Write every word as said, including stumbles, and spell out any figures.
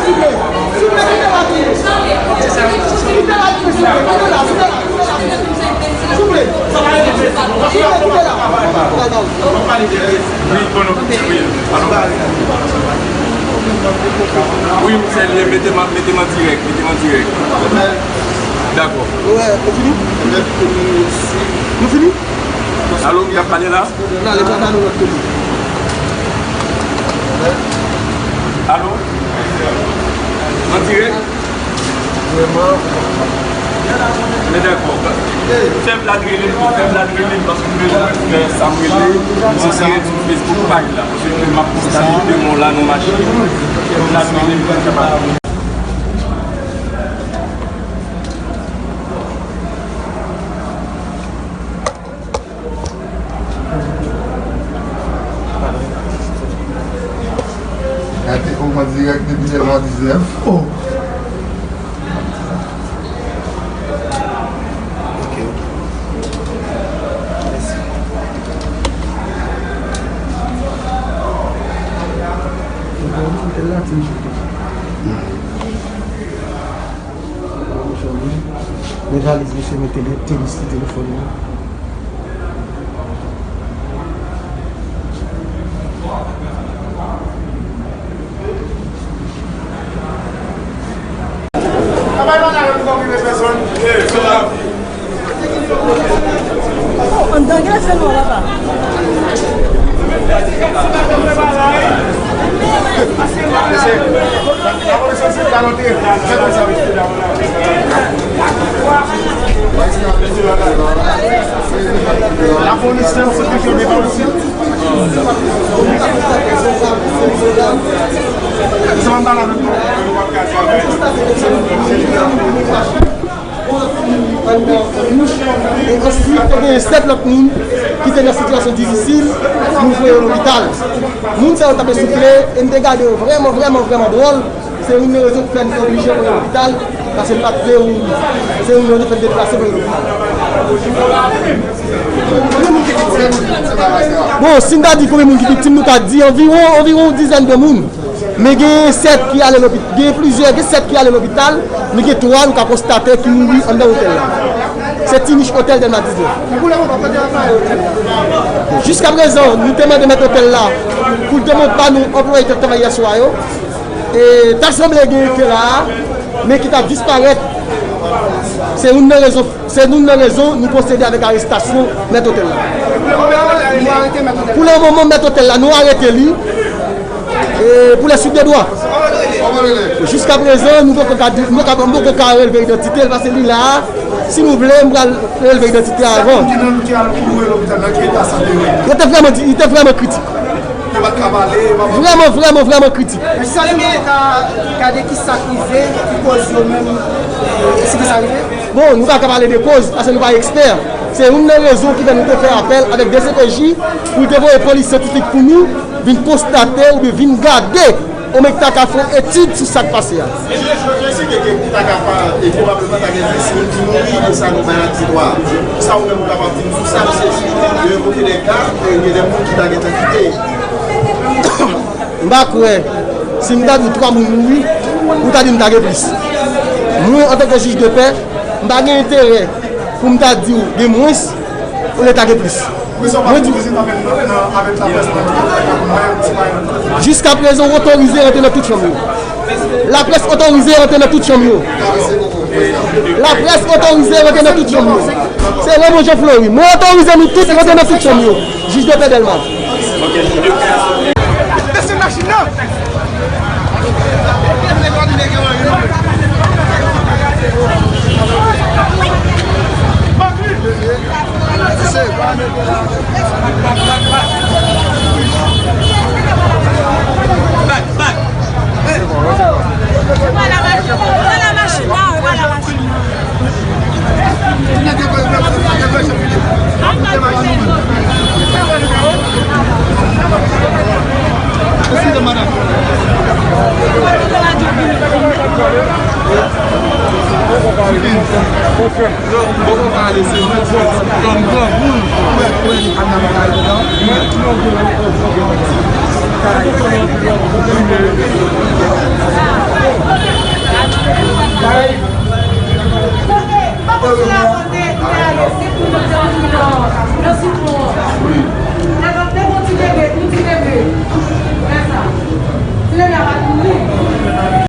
Souple, kite la, souple, kite la, souple, kite la. Souple, souple, kite la. Wi, bon, wi. Alo. Wi, m sèlye, mete m, mete m an dirèk, mete m an dirèk. Dakò. Wè, nou fini? Nou fini? Alo, y ap pale la? N ale pa nan lòt kote. Alo? An dirèk? Vrèman. Men dakò. Fè Vlad rele m tou, fè Vlad rele m, paske m bezwen fè sa m rele. Mwen se sou Facebook paj la, paske m ap postate de mò la nan machin. Fè Vlad rele m pou m kapab. Gade, ou an dirèk depi nèf a diznèf. Oh. Ok, ok. Mèsi. Ou bon, ou te la, ti jete. Men valiz misye mete de tenis sou telefòn nan. Anndan gen sèlman, papa. E ansuit, te gen sèt lòt moun ki te nan sitiyasyon difisil, nou voye yo lopital. Moun sa yo t ap esouple, e m te gade yo vrèman, vrèman, vrèman dwòl. Se youn nan rezon ki fè n te oblije voye yo lopital, paske n pa t vle yo mouri. Se youn nan rezon ki fè n te deplase voye yo lopital. Bon, si n ta di konbyen moun ki viktim, nou ta di anviwon, anviwon yon dizèn de moun. Men gen sèt ki ale lopital, gen plizyè, gen sèt ki ale lopital, men gen twa nou ka konstate ki mouri anndan otèl la. Se Tiniche Otèl Dèlma diznèf. Jiskaprezan, nou te mande mèt otèl la pou l te montre ba nou anplwaye ki t ap travay yèswa yo. E, ta sanble gen ke la a, men ki t ap disparèt. Se youn nan rezon Se youn nan rezon nou pwosede avèk arestasyon mèt otèl la. Pou le moman, mèt otèl la, nou arete li, e, pou les suites de droit. Jiskaprezan, nou poko ka di, nou poko ka relve idantite l, paske li la a. Si nou vle, m pral relve idantite a avan. Yo te vrèman di, li te vrèman kritik. Yo pa t ka pale, yo pa t... Vrèman, vrèman, vrèman kritik. Men sa nou ka gade ki sa k rive, ki koz yo menm, e, si ki sa rive? Bon, nou pa ka pale de koz, paske nou pa ekspè. Se youn nan rezon ki fè nou te fè apèl avèk D C P J pou l te voye polis syantifik pou nou vin konstate oubyen vin gade, oubyen ki ta ka fè yon etid sou sa k pase a. Mesye, yo deside ke li ta ka pa, e pwobableman ta gen dis moun ki mouri, e sa nou bay aksè dwa. Kisa ou menm ou kapab di n sou sa, mesye? Yo evoke de ka, e gen de moun ki ta gentan kite. M pa kwè, si m ta di twa moun mouri, ou ta di m ta gen plis. Mwen, antanke jij de pè, m pa gen enterè pou m ta di w gen mwens, olye ta gen plis. Mwen di, jiskaprezan, w otorize rantre nan tout chanm yo. Laprès otorize rantre nan tout chanm yo. Laprès otorize rantre nan tout chanm yo. Se Raymond Jean Fleury. Mwen otorize nou tout rantre nan tout chanm yo. Jij de pè Dèlma. Desen machin nan! Yo, yo,